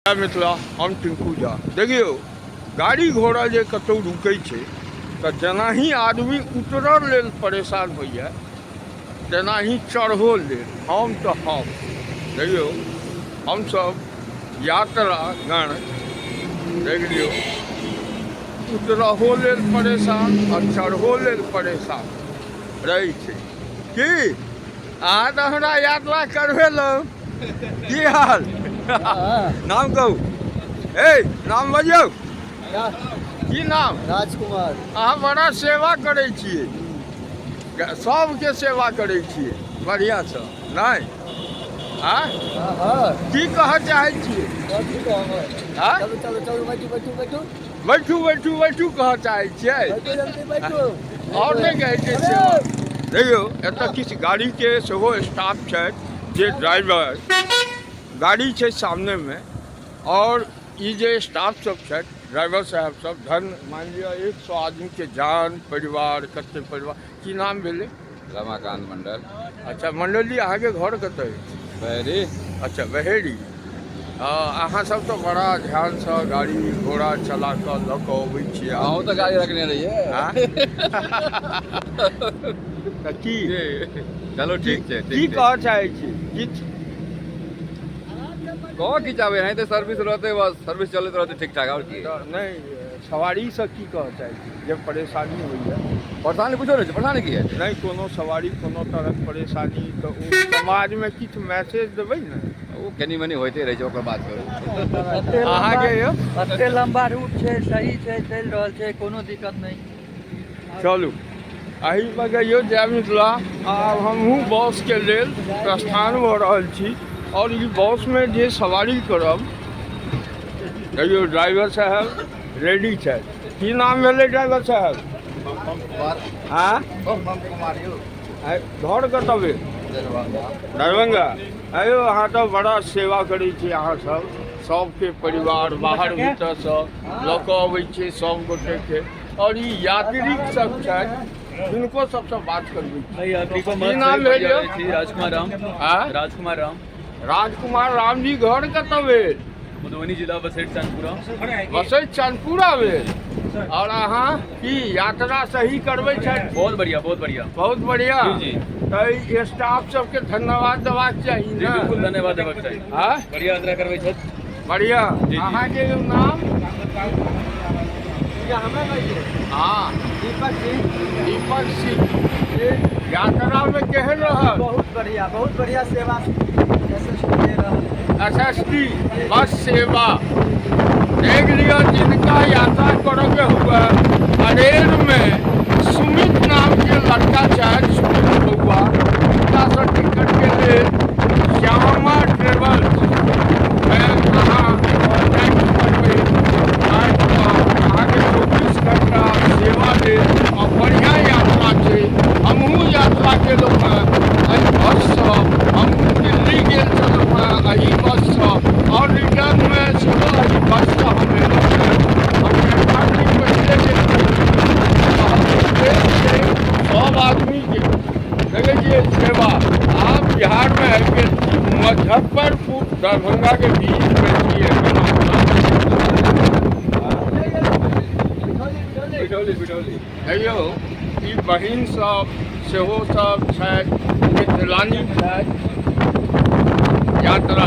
जय मिथिला, हम टिंकू झा। देखियौ, गाड़ी घोड़ा जे कतहु रुकै छै तऽ जेनाही आदमी उतरऽ लेल परेशान होइए तेनाही चढ़ो लेल। हम तऽ हम देखियौ, हमसभ यात्रागण देख लियौ, उतरहो लेल परेशान आ चढ़हो लेल परेशान रहै छै। की अहाँ तऽ हमरा यात्रा करबेलहुँ। की हाल? नाम कहू। ए, नाम बजियौ। की नाम? राजकुमार। अहाँ बड़ा सेवा करै छियै, सबके सेवा करै छियै बढ़िआँसँ। नहि आँ? हाँ। की कहऽ चाहै छियै? कथी कहबै? आँ? चलू चलू चलू, बैठू बैठू बैठू। बैठू बैठू बैठू कहऽ चाहै छियै? बैठू, जल्दी बैठू। आओर नहि कहै छै सेवा। देखियौ, एतऽ किछु गाड़ीके सेहो स्टाफ छथि, जे ड्राइवर गाड़ी छै सामनेमे, आओर ई जे स्टाफ सब छथि, ड्राइवर साहब सब, धन मानि लिअ 100 आदमीके जान परिवार, कते परिवार। की नाम भेलै? रमाकांत मंडल। अच्छा मंडल जी, अहाँके घर कतऽ अछि? बहेरी। अच्छा बहेरी। अहाँ सब तऽ बड़ा ध्यानसँ गाड़ी घोड़ा चला कऽ लऽ कऽ अबै छियै। अहूँ तऽ गाड़ी रखने रहियै। तऽ की? चलू ठीक छै। की कहऽ चाहै छी किछु? कह की चाहबै, एनाहिते सर्विस रहतै, बस सर्विस चलैत रहतै ठीक ठाक, आओर की। नहि, सवारीसँ की कहऽ चाहै छी जे परेशानी होइए? परेशानी कुछो नहि छै। परेशानी की हेतै? नहि, कोनो सवारी कोनो तरहक परेशानी तऽ ओ समाजमे किछु मैसेज देबै ने। ओ कनि मनि होइते रहै छै, ओकर बात छोड़ू। अहाँके यौ? एते लम्बा रूट छै, सही छै, चलि रहल छै, कोनो दिक्कत नहि। चलू, एहि पर कहियौ जय मिथिला। आब हमहूँ बसके लेल प्रस्थान भऽ रहल छी, आओर ई बसमे जे सवारी करब, कहियौ ड्राइवर साहब रेडी छथि। की नाम भेलै ड्राइवर साहब? आँ? घर कतऽ भेल? दरभंगा। अयो, अहाँ तऽ बड़ा सेवा करै छी। अहाँ सब सबके परिवार बाहर भीतरसँ लऽ कऽ अबै छियै सब गोटेके। आओर ई यात्री सब छथि, हिनको सबसँ बात करबै छी। की नाम भेल यौ? राजकुमार राम। आँ? राजकुमार राम। राजकुमार राम जी, घर कतऽ भेल? मधुबनी जिला, बसैठ चांदपुरा। बसैठ चांदपुरा भेल। आओर अहाँ की यात्रा सही करबै छथि? बहुत बढ़िया, बहुत बढ़िया। बहुत बढ़िया। जी जी। तऽ ई स्टाफ सबके धन्यवाद देबाक चाही। जी। ने बिल्कुल धन्यवाद देबाक चाही। आँ? बढ़िया यात्रा करबै छथि। बढ़िया। जी। अहाँके नाम? हाँ, दीपक सिंह। दीपक सिंह, यात्रामे केहन रहल? बहुत बढ़िया, बहुत बढ़िया सेवा एस.एस.टी. दे रहल है। एस.एस.टी. बस सेवा देख लिअ। जिनका यात्रा करऽके हुए, अरेरमे सुमित नामके लड़का छथि, सुमित बौआ, हुनकासँ टिकटके लेल श्यामा ट्रेवल्स मे अहाँ कॉन्टैक्ट करबै अहाँके 24 घंटा सेवा देत आ बढ़िआँ यात्रा छै। हमहूँ यात्रा केलहुँ हेँ एहि बससँ। हम दिल्ली गेल छलहुँ हेँ एहि बससँ, आओर रिटर्नमे सेहो एहि बससँ हम एलहुँ हेँ। हम 4 दिन पहिले गेल छलहुँ। छै सब आदमीके देखै छियै सेवा। आब बिहारमे आबि गेल छी, मुजफ्फरपुर दरभंगाके बीचमे छी एखन हमसभ। बिठौली, बिठौली। कहियौ, ई बहिन सब सेहो सब छथि, मिथिलानी छथि। यात्रा